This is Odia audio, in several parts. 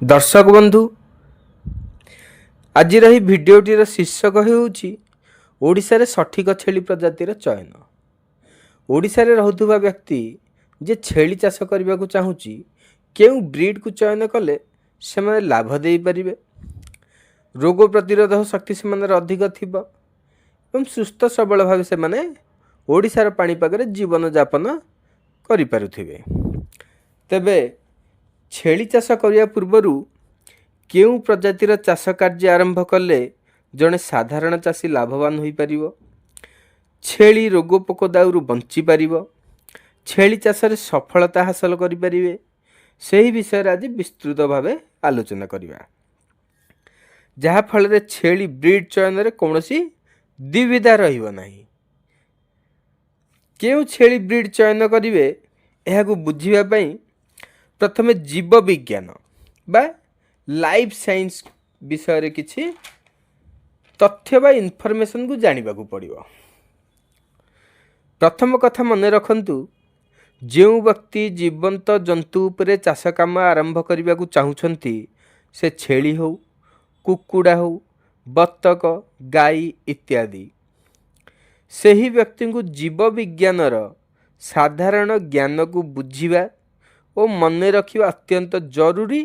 ଦର୍ଶକ ବନ୍ଧୁ, ଆଜିର ଏହି ଭିଡ଼ିଓଟିର ଶୀର୍ଷକ ହେଉଛି ଓଡ଼ିଶାରେ ସଠିକ ଛେଳି ପ୍ରଜାତିର ଚୟନ। ଓଡ଼ିଶାରେ ରହୁଥିବା ବ୍ୟକ୍ତି ଯେ ଛେଳି ଚାଷ କରିବାକୁ ଚାହୁଁଛି, କେଉଁ ବ୍ରିଡ଼କୁ ଚୟନ କଲେ ସେମାନେ ଲାଭ ଦେଇପାରିବେ, ରୋଗ ପ୍ରତିରୋଧକ ଶକ୍ତି ସେମାନଙ୍କର ଅଧିକ ଥିବ ଏବଂ ସୁସ୍ଥ ସବଳ ଭାବେ ସେମାନେ ଓଡ଼ିଶାର ପାଣିପାଗରେ ଜୀବନଯାପନ କରିପାରୁଥିବେ। ତେବେ ଛେଳି ଚାଷ କରିବା ପୂର୍ବରୁ କେଉଁ ପ୍ରଜାତିର ଚାଷ କାର୍ଯ୍ୟ ଆରମ୍ଭ କଲେ ଜଣେ ସାଧାରଣ ଚାଷୀ ଲାଭବାନ ହୋଇପାରିବ, ଛେଳି ରୋଗ ପୋକ ଦାଉରୁ ବଞ୍ଚିପାରିବ, ଛେଳି ଚାଷରେ ସଫଳତା ହାସଲ କରିପାରିବେ, ସେହି ବିଷୟରେ ଆଜି ବିସ୍ତୃତ ଭାବେ ଆଲୋଚନା କରିବା, ଯାହାଫଳରେ ଛେଳି ବ୍ରିଡ୍ ଚୟନରେ କୌଣସି ଦ୍ୱିବିଧା ରହିବ ନାହିଁ। କେଉଁ ଛେଳି ବ୍ରିଡ୍ ଚୟନ କରିବେ, ଏହାକୁ ବୁଝିବା ପାଇଁ ପ୍ରଥମେ ଜୀବ ବିଜ୍ଞାନ ବା ଲାଇଫ୍ ସାଇନ୍ସ ବିଷୟରେ କିଛି ତଥ୍ୟ ବା ଇନଫର୍ମେସନକୁ ଜାଣିବାକୁ ପଡ଼ିବ। ପ୍ରଥମ କଥା ମନେ ରଖନ୍ତୁ, ଯେଉଁ ବ୍ୟକ୍ତି ଜୀବନ୍ତ ଜନ୍ତୁ ଉପରେ ଚାଷ କାମ ଆରମ୍ଭ କରିବାକୁ ଚାହୁଁଛନ୍ତି, ସେ ଛେଳି ହେଉ, କୁକୁଡ଼ା ହେଉ, ବତକ, ଗାଈ ଇତ୍ୟାଦି, ସେହି ବ୍ୟକ୍ତିଙ୍କୁ ଜୀବ ବିଜ୍ଞାନର ସାଧାରଣ ଜ୍ଞାନକୁ ବୁଝିବା ଓ ମନେ ରଖିବା ଅତ୍ୟନ୍ତ ଜରୁରୀ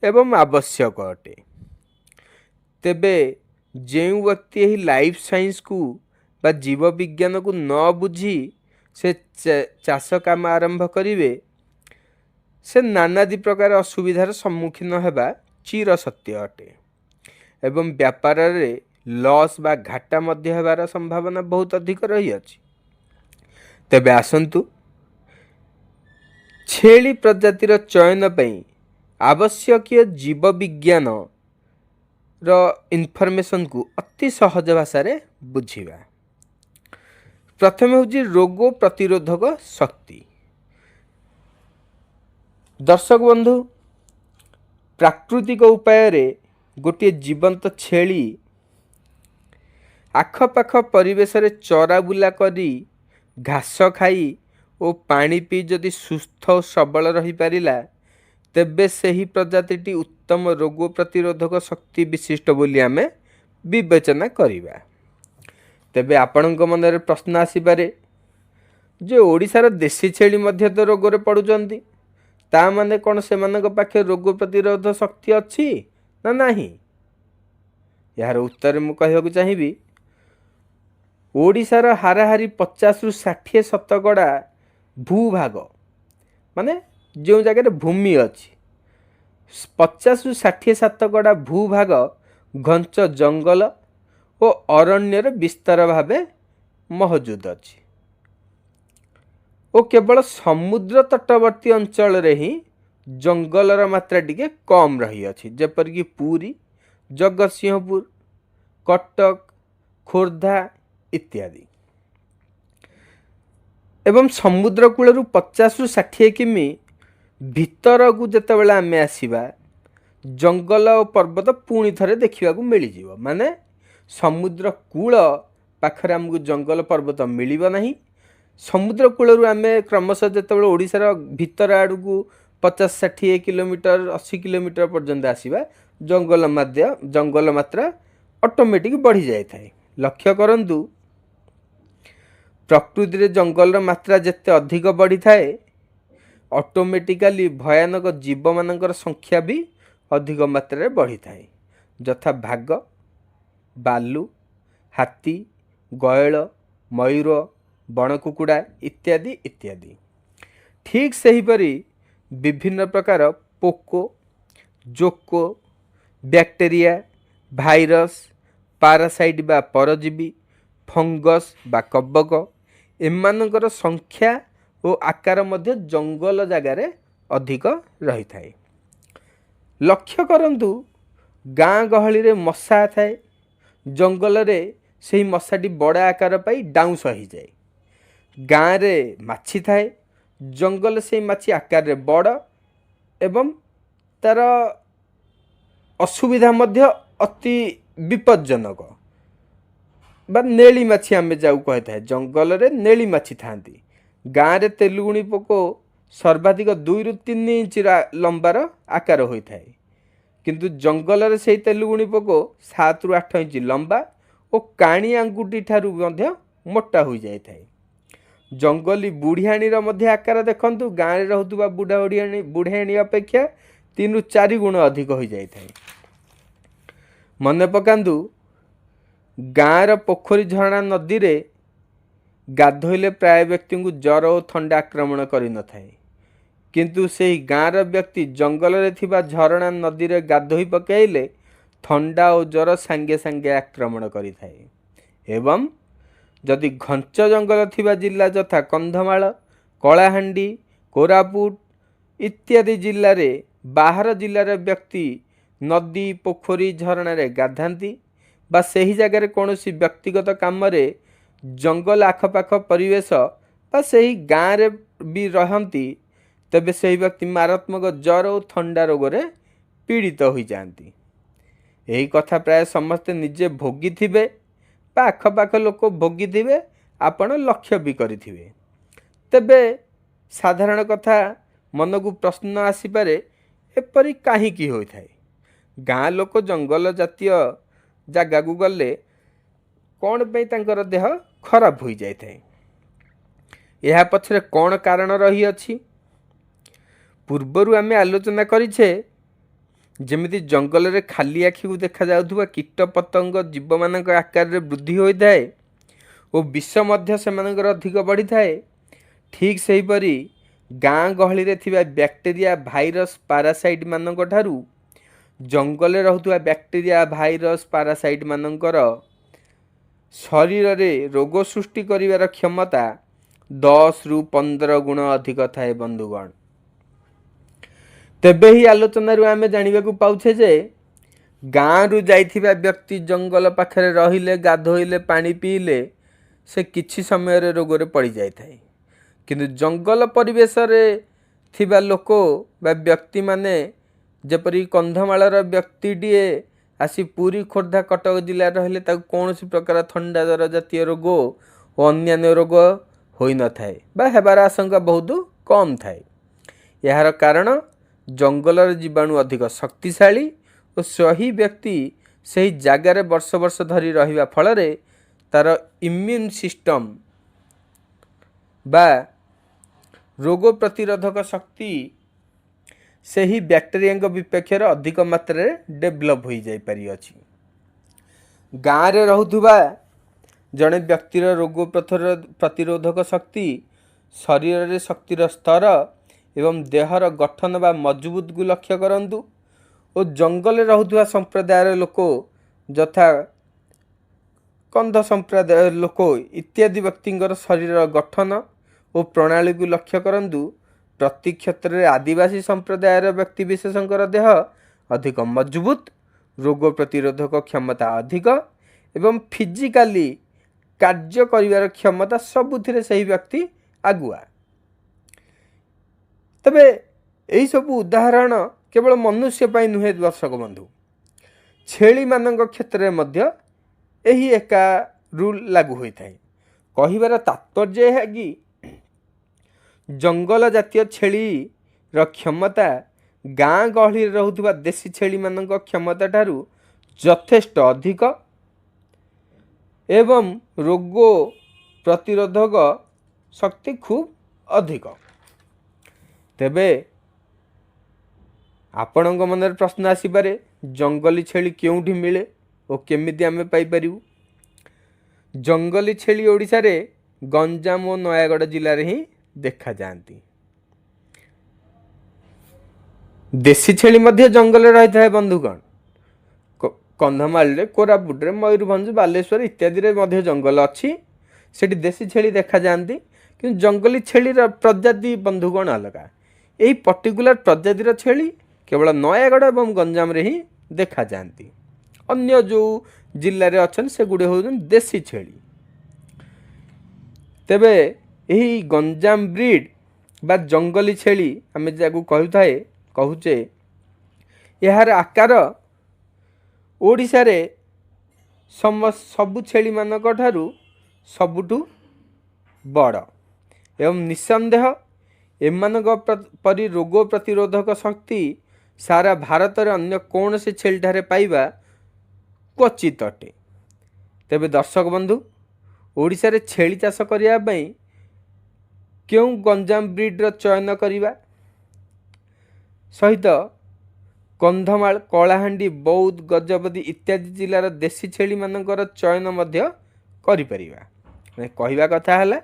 ଏବଂ ଆବଶ୍ୟକ ଅଟେ। ତେବେ ଯେଉଁ ବ୍ୟକ୍ତି ଏହି ଲାଇଫ୍ ସାଇନ୍ସକୁ ବା ଜୀବ ବିଜ୍ଞାନକୁ ନ ବୁଝି ସେ ଚାଷ କାମ ଆରମ୍ଭ କରିବେ, ସେ ନାନାଦି ପ୍ରକାର ଅସୁବିଧାର ସମ୍ମୁଖୀନ ହେବା ଚିର ସତ୍ୟ ଅଟେ ଏବଂ ବ୍ୟାପାରରେ ଲସ୍ ବା ଘାଟା ମଧ୍ୟ ହେବାର ସମ୍ଭାବନା ବହୁତ ଅଧିକ ରହିଅଛି। ତେବେ ଆସନ୍ତୁ, ଛେଳି ପ୍ରଜାତିର ଚୟନ ପାଇଁ ଆବଶ୍ୟକୀୟ ଜୀବ ବିଜ୍ଞାନର ଇନଫର୍ମେସନକୁ ଅତି ସହଜ ଭାଷାରେ ବୁଝିବା। ପ୍ରଥମେ ହେଉଛି ରୋଗ ପ୍ରତିରୋଧକ ଶକ୍ତି। ଦର୍ଶକ ବନ୍ଧୁ, ପ୍ରାକୃତିକ ଉପାୟରେ ଗୋଟିଏ ଜୀବନ୍ତ ଛେଳି ଆଖପାଖ ପରିବେଶରେ ଚରାବୁଲା କରି, ଘାସ ଖାଇ ଓ ପାଣି ପିଇ ଯଦି ସୁସ୍ଥ ଓ ସବଳ ରହିପାରିଲା, ତେବେ ସେହି ପ୍ରଜାତିଟି ଉତ୍ତମ ରୋଗ ପ୍ରତିରୋଧକ ଶକ୍ତି ବିଶିଷ୍ଟ ବୋଲି ଆମେ ବିବେଚନା କରିବା। ତେବେ ଆପଣଙ୍କ ମନରେ ପ୍ରଶ୍ନ ଆସିପାରେ ଯେ ଓଡ଼ିଶାର ଦେଶୀ ଛେଳି ମଧ୍ୟ ତ ରୋଗରେ ପଡ଼ୁଛନ୍ତି, ତା ମାନେ କ'ଣ ସେମାନଙ୍କ ପାଖରେ ରୋଗ ପ୍ରତିରୋଧ ଶକ୍ତି ଅଛି ନା ନାହିଁ? ଏହାର ଉତ୍ତରରେ ମୁଁ କହିବାକୁ ଚାହିଁବି, ଓଡ଼ିଶାର ହାରାହାରି 50ରୁ 60 ଶତକଡ଼ା ଭୂଭାଗ, ମାନେ ଯେଉଁ ଜାଗାରେ ଭୂମି ଅଛି, 50ରୁ 60 ଶତକଡ଼ା ଭୂଭାଗ ଘଞ୍ଚ ଜଙ୍ଗଲ ଓ ଅରଣ୍ୟରେ ବିସ୍ତାର ଭାବେ ମହଜୁଦ ଅଛି ଓ କେବଳ ସମୁଦ୍ର ତଟବର୍ତ୍ତୀ ଅଞ୍ଚଳରେ ହିଁ ଜଙ୍ଗଲର ମାତ୍ରା ଟିକେ କମ୍ ରହିଅଛି, ଯେପରିକି ପୁରୀ, ଜଗତସିଂହପୁର, କଟକ, ଖୋର୍ଦ୍ଧା ଇତ୍ୟାଦି। ଏବଂ ସମୁଦ୍ର କୂଳରୁ 50ରୁ 60 କିମି ଭିତରକୁ ଯେତେବେଳେ ଆମେ ଆସିବା, ଜଙ୍ଗଲ ଓ ପର୍ବତ ପୁଣି ଥରେ ଦେଖିବାକୁ ମିଳିଯିବ। ମାନେ ସମୁଦ୍ର କୂଳ ପାଖରେ ଆମକୁ ଜଙ୍ଗଲ ପର୍ବତ ମିଳିବ ନାହିଁ। ସମୁଦ୍ର କୂଳରୁ ଆମେ କ୍ରମଶଃ ଯେତେବେଳେ ଓଡ଼ିଶାର ଭିତର ଆଡ଼କୁ 50-60 କିଲୋମିଟର, 80 କିଲୋମିଟର ପର୍ଯ୍ୟନ୍ତ ଆସିବା, ଜଙ୍ଗଲ ମାତ୍ରା ଅଟୋମେଟିକ୍ ବଢ଼ିଯାଇଥାଏ। ଲକ୍ଷ୍ୟ କରନ୍ତୁ, ପ୍ରକୃତିରେ ଜଙ୍ଗଲର ମାତ୍ରା ଯେତେ ଅଧିକ ବଢ଼ିଥାଏ, ଅଟୋମେଟିକାଲି ଭୟାନକ ଜୀବମାନଙ୍କର ସଂଖ୍ୟା ବି ଅଧିକ ମାତ୍ରାରେ ବଢ଼ିଥାଏ, ଯଥା ବାଘ, ଭାଲୁ, ହାତୀ, ଗୟଳ, ମୟୂର, ବଣକୁକୁଡ଼ା ଇତ୍ୟାଦି ଇତ୍ୟାଦି। ଠିକ୍ ସେହିପରି ବିଭିନ୍ନ ପ୍ରକାର ପୋକ, ଜୋକ, ବ୍ୟାକ୍ଟେରିଆ, ଭାଇରସ୍, ପାରାସାଇଟ୍ ବା ପରଜୀବୀ, ଫଙ୍ଗସ୍ ବା କବକ, ଏମାନଙ୍କର ସଂଖ୍ୟା ଓ ଆକାର ମଧ୍ୟ ଜଙ୍ଗଲ ଜାଗାରେ ଅଧିକ ରହିଥାଏ। ଲକ୍ଷ୍ୟ କରନ୍ତୁ, ଗାଁ ଗହଳିରେ ମଶା ଥାଏ, ଜଙ୍ଗଲରେ ସେହି ମଶାଟି ବଡ଼ ଆକାର ପାଇ ଡାଉଁଶ ହେଇଯାଏ। ଗାଁରେ ମାଛି ଥାଏ, ଜଙ୍ଗଲ ସେଇ ମାଛି ଆକାରରେ ବଡ଼ ଏବଂ ତା'ର ଅସୁବିଧା ମଧ୍ୟ ଅତି ବିପଜ୍ଜନକ। ବା ନେଳି ମାଛି ଆମେ ଯାହାକୁ କହିଥାଏ, ଜଙ୍ଗଲରେ ନେଳି ମାଛି ଥାଆନ୍ତି। ଗାଁରେ ତେଲୁଗୁଣି ପୋକ ସର୍ବାଧିକ 2ରୁ 3 ଇଞ୍ଚର ଲମ୍ବାର ଆକାର ହୋଇଥାଏ। କିନ୍ତୁ ଜଙ୍ଗଲରେ ସେହି ତେଲୁଗୁଣି ପୋକ 7ରୁ 8 ଇଞ୍ଚ ଲମ୍ବା ଓ କାଣି ଆଙ୍ଗୁଠି ଠାରୁ ମଧ୍ୟ ମୋଟା ହୋଇଯାଇଥାଏ। ଜଙ୍ଗଲୀ ବୁଢ଼ିଆଣୀର ମଧ୍ୟ ଆକାର ଦେଖନ୍ତୁ, ଗାଁରେ ରହୁଥିବା ବୁଢ଼ିଆଣୀ ଅପେକ୍ଷା 3ରୁ 4 ଗୁଣ ଅଧିକ ହୋଇଯାଇଥାଏ। ମନେ ପକାନ୍ତୁ, ଗାଁର ପୋଖରୀ, ଝରଣା, ନଦୀରେ ଗାଧୋଇଲେ ପ୍ରାୟ ବ୍ୟକ୍ତିଙ୍କୁ ଜ୍ୱର ଓ ଥଣ୍ଡା ଆକ୍ରମଣ କରିନଥାଏ। କିନ୍ତୁ ସେହି ଗାଁର ବ୍ୟକ୍ତି ଜଙ୍ଗଲରେ ଥିବା ଝରଣା, ନଦୀରେ ଗାଧୋଇ ପକାଇଲେ ଥଣ୍ଡା ଓ ଜ୍ୱର ସାଙ୍ଗେ ସାଙ୍ଗେ ଆକ୍ରମଣ କରିଥାଏ। ଏବଂ ଯଦି ଘଞ୍ଚ ଜଙ୍ଗଲ ଥିବା ଜିଲ୍ଲା ଯଥା କନ୍ଧମାଳ, କଳାହାଣ୍ଡି, କୋରାପୁଟ ଇତ୍ୟାଦି ଜିଲ୍ଲାରେ ବାହାର ଜିଲ୍ଲାର ବ୍ୟକ୍ତି ନଦୀ, ପୋଖରୀ, ଝରଣାରେ ଗାଧାନ୍ତି ବା ସେହି ଜାଗାରେ କୌଣସି ବ୍ୟକ୍ତିଗତ କାମରେ ଜଙ୍ଗଲ ଆଖପାଖ ପରିବେଶ ବା ସେହି ଗାଁରେ ବି ରହନ୍ତି, ତେବେ ସେହି ବ୍ୟକ୍ତି ମାରାତ୍ମକ ଜ୍ୱର ଓ ଥଣ୍ଡା ରୋଗରେ ପୀଡ଼ିତ ହୋଇଯାଆନ୍ତି। ଏହି କଥା ପ୍ରାୟ ସମସ୍ତେ ନିଜେ ଭୋଗିଥିବେ ବା ଆଖପାଖ ଲୋକ ଭୋଗିଥିବେ, ଆପଣ ଲକ୍ଷ୍ୟ ବି କରିଥିବେ। ତେବେ ସାଧାରଣ କଥା ମନକୁ ପ୍ରଶ୍ନ ଆସିପାରେ, ଏପରି କାହିଁକି ହୋଇଥାଏ? ଗାଁ ଲୋକ ଜଙ୍ଗଲ ଜାତୀୟ ଜାଗାକୁ ଗଲେ କ'ଣ ପାଇଁ ତାଙ୍କର ଦେହ ଖରାପ ହୋଇଯାଇଥାଏ? ଏହା ପଛରେ କ'ଣ କାରଣ ରହିଅଛି? ପୂର୍ବରୁ ଆମେ ଆଲୋଚନା କରିଛେ, ଯେମିତି ଜଙ୍ଗଲରେ ଖାଲି ଆଖିକୁ ଦେଖାଯାଉଥିବା କୀଟ ପତଙ୍ଗ ଜୀବମାନଙ୍କ ଆକାରରେ ବୃଦ୍ଧି ହୋଇଥାଏ ଓ ବିଷ ମଧ୍ୟ ସେମାନଙ୍କର ଅଧିକ ବଢ଼ିଥାଏ, ଠିକ୍ ସେହିପରି ଗାଁ ଗହଳିରେ ଥିବା ବ୍ୟାକ୍ଟେରିଆ, ଭାଇରସ୍, ପାରାସାଇଟ୍ ମାନଙ୍କ ଠାରୁ ଜଙ୍ଗଲରେ ରହୁଥିବା ବ୍ୟାକ୍ଟେରିଆ, ଭାଇରସ୍, ପାରାସାଇଟ୍ ମାନଙ୍କର ଶରୀରରେ ରୋଗ ସୃଷ୍ଟି କରିବାର କ୍ଷମତା 10ରୁ 15 ଗୁଣ ଅଧିକ ଥାଏ ବନ୍ଧୁଗଣ। ତେବେ ଏହି ଆଲୋଚନାରୁ ଆମେ ଜାଣିବାକୁ ପାଉଛେ ଯେ ଗାଁରୁ ଯାଇଥିବା ବ୍ୟକ୍ତି ଜଙ୍ଗଲ ପାଖରେ ରହିଲେ, ଗାଧୋଇଲେ, ପାଣି ପିଇଲେ ସେ କିଛି ସମୟରେ ରୋଗରେ ପଡ଼ିଯାଇଥାଏ। କିନ୍ତୁ ଜଙ୍ଗଲ ପରିବେଶରେ ଥିବା ଲୋକ ବା ବ୍ୟକ୍ତିମାନେ, ଯେପରି କନ୍ଧମାଳର ବ୍ୟକ୍ତିଟିଏ ଆସି ପୁରୀ, ଖୋର୍ଦ୍ଧା, କଟକ ଜିଲ୍ଲାରେ ରହିଲେ ତାକୁ କୌଣସି ପ୍ରକାର ଥଣ୍ଡା, ଜ୍ୱର ଜାତୀୟ ରୋଗ ଓ ଅନ୍ୟାନ୍ୟ ରୋଗ ହୋଇନଥାଏ ବା ହେବାର ଆଶଙ୍କା ବହୁତ କମ୍ ଥାଏ। ଏହାର କାରଣ ଜଙ୍ଗଲର ଜୀବାଣୁ ଅଧିକ ଶକ୍ତିଶାଳୀ ଓ ସେହି ବ୍ୟକ୍ତି ସେହି ଜାଗାରେ ବର୍ଷ ବର୍ଷ ଧରି ରହିବା ଫଳରେ ତା'ର ଇମ୍ୟୁନ୍ ସିଷ୍ଟମ୍ ବା ରୋଗ ପ୍ରତିରୋଧକ ଶକ୍ତି ସେହି ବ୍ୟାକ୍ଟେରିଆଙ୍କ ବିପକ୍ଷରେ ଅଧିକ ମାତ୍ରାରେ ଡେଭଲପ୍ ହୋଇଯାଇପାରିଅଛି। ଗାଁରେ ରହୁଥିବା ଜଣେ ବ୍ୟକ୍ତିର ରୋଗ ପ୍ରତିରୋଧକ ଶକ୍ତି, ଶରୀରରେ ଶକ୍ତିର ସ୍ତର ଏବଂ ଦେହର ଗଠନ ବା ମଜବୁତକୁ ଲକ୍ଷ୍ୟ କରନ୍ତୁ ଓ ଜଙ୍ଗଲରେ ରହୁଥିବା ସମ୍ପ୍ରଦାୟର ଲୋକ ଯଥା କନ୍ଧ ସମ୍ପ୍ରଦାୟର ଲୋକ ଇତ୍ୟାଦି ବ୍ୟକ୍ତିଙ୍କର ଶରୀରର ଗଠନ ଓ ପ୍ରଣାଳୀକୁ ଲକ୍ଷ୍ୟ କରନ୍ତୁ। ପ୍ରତି କ୍ଷେତ୍ରରେ ଆଦିବାସୀ ସମ୍ପ୍ରଦାୟର ବ୍ୟକ୍ତିବିଶେଷଙ୍କର ଦେହ ଅଧିକ ମଜବୁତ, ରୋଗ ପ୍ରତିରୋଧକ କ୍ଷମତା ଅଧିକ ଏବଂ ଫିଜିକାଲି କାର୍ଯ୍ୟ କରିବାର କ୍ଷମତା ସବୁଥିରେ ସେହି ବ୍ୟକ୍ତି ଆଗୁଆ। ତେବେ ଏହିସବୁ ଉଦାହରଣ କେବଳ ମନୁଷ୍ୟ ପାଇଁ ନୁହେଁ ଦର୍ଶକ ବନ୍ଧୁ, ଛେଳିମାନଙ୍କ କ୍ଷେତ୍ରରେ ମଧ୍ୟ ଏହି ଏକା ରୁଲ୍ ଲାଗୁ ହୋଇଥାଏ। କହିବାର ତାତ୍ପର୍ଯ୍ୟ ଏହା କି ଜଙ୍ଗଲ ଜାତୀୟ ଛେଳିର କ୍ଷମତା ଗାଁ ଗହଳିରେ ରହୁଥିବା ଦେଶୀ ଛେଳିମାନଙ୍କ କ୍ଷମତା ଠାରୁ ଯଥେଷ୍ଟ ଅଧିକ ଏବଂ ରୋଗ ପ୍ରତିରୋଧକ ଶକ୍ତି ଖୁବ୍ ଅଧିକ। ତେବେ ଆପଣଙ୍କ ମନରେ ପ୍ରଶ୍ନ ଆସିପାରେ, ଜଙ୍ଗଲୀ ଛେଳି କେଉଁଠି ମିଳେ ଓ କେମିତି ଆମେ ପାଇପାରିବୁ? ଜଙ୍ଗଲୀ ଛେଳି ଓଡ଼ିଶାରେ ଗଞ୍ଜାମ ଓ ନୟାଗଡ଼ ଜିଲ୍ଲାରେ ହିଁ ଦେଖାଯାଆନ୍ତି। ଦେଶୀ ଛେଳି ମଧ୍ୟ ଜଙ୍ଗଲରେ ରହିଥାଏ ବନ୍ଧୁଗଣ। କନ୍ଧମାଳରେ, କୋରାପୁଟରେ, ମୟୂରଭଞ୍ଜ, ବାଲେଶ୍ୱର ଇତ୍ୟାଦିରେ ମଧ୍ୟ ଜଙ୍ଗଲ ଅଛି, ସେଠି ଦେଶୀ ଛେଳି ଦେଖାଯାଆନ୍ତି। କିନ୍ତୁ ଜଙ୍ଗଲୀ ଛେଳିର ପ୍ରଜାତି ବନ୍ଧୁଗଣ ଅଲଗା। ଏହି ପର୍ଟିକୁଲାର ପ୍ରଜାତିର ଛେଳି କେବଳ ନୟାଗଡ଼ ଏବଂ ଗଞ୍ଜାମରେ ହିଁ ଦେଖାଯାଆନ୍ତି। ଅନ୍ୟ ଯେଉଁ ଜିଲ୍ଲାରେ ଅଛନ୍ତି, ସେଗୁଡ଼ିକ ହେଉଛନ୍ତି ଦେଶୀ ଛେଳି। ତେବେ ଏହି ଗଞ୍ଜାମ ବ୍ରିଡ୍ ବା ଜଙ୍ଗଲୀ ଛେଳି ଆମେ ଯାହାକୁ କହୁଛେ, ଏହାର ଆକାର ଓଡ଼ିଶାରେ ସବୁ ଛେଳିମାନଙ୍କ ଠାରୁ ସବୁଠୁ ବଡ଼ ଏବଂ ନିଃସନ୍ଦେହ ଏମାନଙ୍କ ପରି ରୋଗ ପ୍ରତିରୋଧକ ଶକ୍ତି ସାରା ଭାରତରେ ଅନ୍ୟ କୌଣସି ଛେଳିଠାରେ ପାଇବା କ୍ୱଚିତ ଅଟେ। ତେବେ ଦର୍ଶକ ବନ୍ଧୁ, ଓଡ଼ିଶାରେ ଛେଳି ଚାଷ କରିବା ପାଇଁ କେଉଁ ଗଞ୍ଜାମ ବ୍ରିଡ଼ର ଚୟନ କରିବା ସହିତ କନ୍ଧମାଳ, କଳାହାଣ୍ଡି, ବୌଦ୍ଧ, ଗଜପତି ଇତ୍ୟାଦି ଜିଲ୍ଲାର ଦେଶୀ ଛେଳିମାନଙ୍କର ଚୟନ ମଧ୍ୟ କରିପାରିବା। କହିବା କଥା ହେଲା,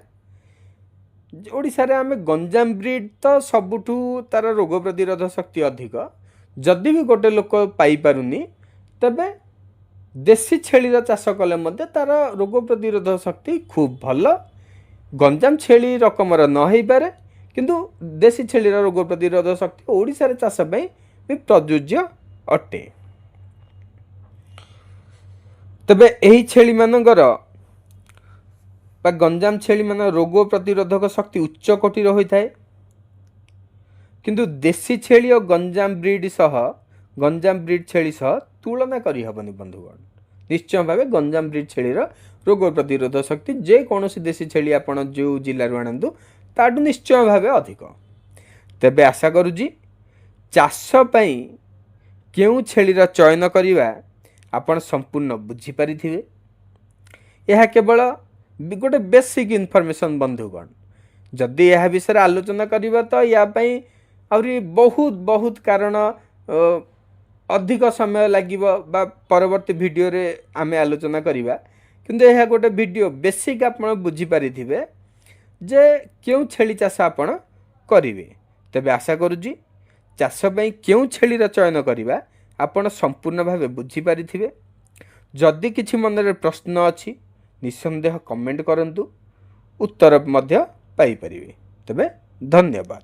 ଓଡ଼ିଶାରେ ଆମେ ଗଞ୍ଜାମ ବ୍ରିଡ଼ ତ ସବୁଠୁ ତା'ର ରୋଗ ପ୍ରତିରୋଧ ଶକ୍ତି ଅଧିକ। ଯଦି ବି ଗୋଟେ ଲୋକ ପାଇପାରୁନି, ତେବେ ଦେଶୀ ଛେଳିର ଚାଷ କଲେ ମଧ୍ୟ ତା'ର ରୋଗ ପ୍ରତିରୋଧ ଶକ୍ତି ଖୁବ୍ ଭଲ। ଗଞ୍ଜାମ ଛେଳି ରକମର ନ ହେଇପାରେ, କିନ୍ତୁ ଦେଶୀ ଛେଳିର ରୋଗ ପ୍ରତିରୋଧ ଶକ୍ତି ଓଡ଼ିଶାରେ ଚାଷ ପାଇଁ ବି ପ୍ରଯୁଜ୍ୟ ଅଟେ। ତେବେ ଏହି ଛେଳିମାନଙ୍କର ବା ଗଞ୍ଜାମ ଛେଳିମାନଙ୍କ ରୋଗ ପ୍ରତିରୋଧକ ଶକ୍ତି ଉଚ୍ଚ କୋଟିର ହୋଇଥାଏ। କିନ୍ତୁ ଦେଶୀ ଛେଳି ଓ ଗଞ୍ଜାମ ବ୍ରିଡ଼ ସହ, ଗଞ୍ଜାମ ବ୍ରିଡ଼ ଛେଳି ସହ ତୁଳନା କରିହେବନି ବନ୍ଧୁଗଣ। ନିଶ୍ଚୟ ଭାବେ ଗଞ୍ଜାମ ବ୍ରିଡ଼ ଛେଳିର ରୋଗ ପ୍ରତିରୋଧ ଶକ୍ତି ଯେକୌଣସି ଦେଶୀ ଛେଳି ଆପଣ ଯେଉଁ ଜିଲ୍ଲାରୁ ଆଣନ୍ତୁ, ତାଠୁ ନିଶ୍ଚୟ ଭାବେ ଅଧିକ। ତେବେ ଆଶା କରୁଛି ଚାଷ ପାଇଁ କେଉଁ ଛେଳିର ଚୟନ କରିବା ଆପଣ ସମ୍ପୂର୍ଣ୍ଣ ବୁଝିପାରିଥିବେ। ଏହା କେବଳ ଗୋଟେ ବେସିକ୍ ଇନଫର୍ମେସନ୍ ବନ୍ଧୁଗଣ। ଯଦି ଏହା ବିଷୟରେ ଆଲୋଚନା କରିବା ତ ୟା ପାଇଁ ଆହୁରି ବହୁତ ବହୁତ କାରଣ ଅଧିକ ସମୟ ଲାଗିବ ବା ପରବର୍ତ୍ତୀ ଭିଡ଼ିଓରେ ଆମେ ଆଲୋଚନା କରିବା। କିନ୍ତୁ ଏହା ଗୋଟେ ଭିଡ଼ିଓ ବେସିକ୍, ଆପଣ ବୁଝିପାରିଥିବେ ଯେ କେଉଁ ଛେଳି ଚାଷ ଆପଣ କରିବେ। ତେବେ ଆଶା କରୁଛି ଚାଷ ପାଇଁ କେଉଁ ଛେଳିର ଚୟନ କରିବା ଆପଣ ସମ୍ପୂର୍ଣ୍ଣ ଭାବେ ବୁଝିପାରିଥିବେ। ଯଦି କିଛି ମନରେ ପ୍ରଶ୍ନ ଅଛି, ନିଃସନ୍ଦେହ କମେଣ୍ଟ କରନ୍ତୁ, ଉତ୍ତର ମଧ୍ୟ ପାଇପାରିବେ। ତେବେ ଧନ୍ୟବାଦ।